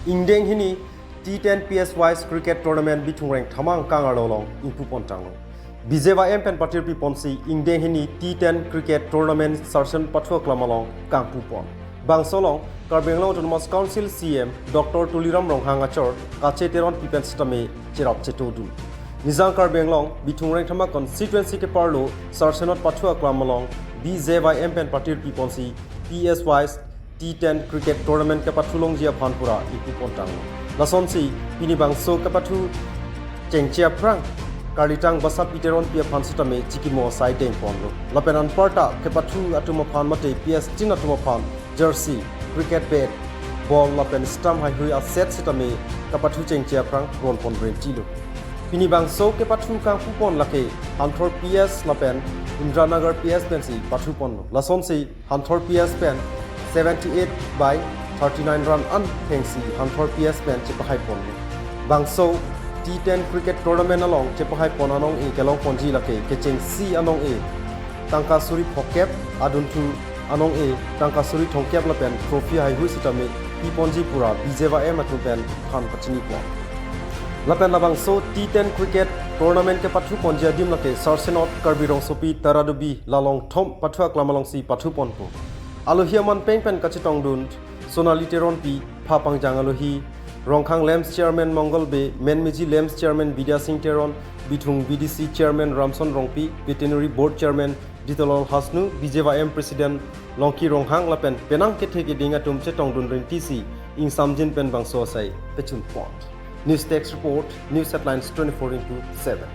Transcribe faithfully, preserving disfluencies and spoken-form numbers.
Ingdeng hini T ten P S Wise Cricket Tournament Bithung Rengthama angkang arlo along ingpupon tanglo. B J Y M pen patirpi ponsi ingdeng hini T ten Cricket Tournament Sarsen pathu aklam along kangpupon. Bangso along Karbi Anglong Autonomous Council C M Doctor Tuliram Ronghang achor kacheteronpi pen sitame cherap chetodun. Nijang Karbi Anglong Bithung Rengthama constituency keparlo Sarsenot pathu aklam along B J Y M pen patirpi ponsi P S Wise T ten Cricket Tournament kepathulongji aphan pura ingpupon tanglo. Lasonsi pini bangso kepathu chengche aphrang karlitang Basap Teronpi aphan sitame chikimo asai dengponlo. Lapen anparta kepathu atum aphan mate P S team atum aphan jersey, cricket bat, ball lapen stamp haihui aset sitame kepathu chengche aphrang ronpon rentilo. Pini bangso kepathu kangpupon lake Hanthor P S lapen Indranagar P S pensi pathuponlo. Lasonsi Hanthor P S pen seventy-eight by thirty-nine run an hengsi Hanthor P S pen chepahaiponlo. Bangso T ten Cricket Tournament along chepahaipon anong-e kelongponji lake kechengsi anong-e tangka suri phokep, adunthu anong-e tangka suri thomkep lapen trophy haihui sitame piponji pura B J Y M atum pen than pachinipon. Lapen labangso T ten Cricket Tournament kepathuponji adim lake Sarsenot Karbi Rongsopi Taradubi Lalong Thom pathu aklam alongsi pathuponpo. Alohi aman peng pen kachetongdun Sonali Teronpi, pha pangjang alohi, Rongkhang Lamps Chairman Mongol Bey, Menmeji Lamps Chairman Bidya Singh Teron, Bithung B D C Chairman Ramson Rongpi, Veterinary Board Chairman Ditolal Hasnu, B J Y M President Longki Ronghang lapen penang kethe keding atum chetongdun rentisi ingsamjin pen bangso asai pechunpon. News Desk Report, News Headlines twenty-four into seven.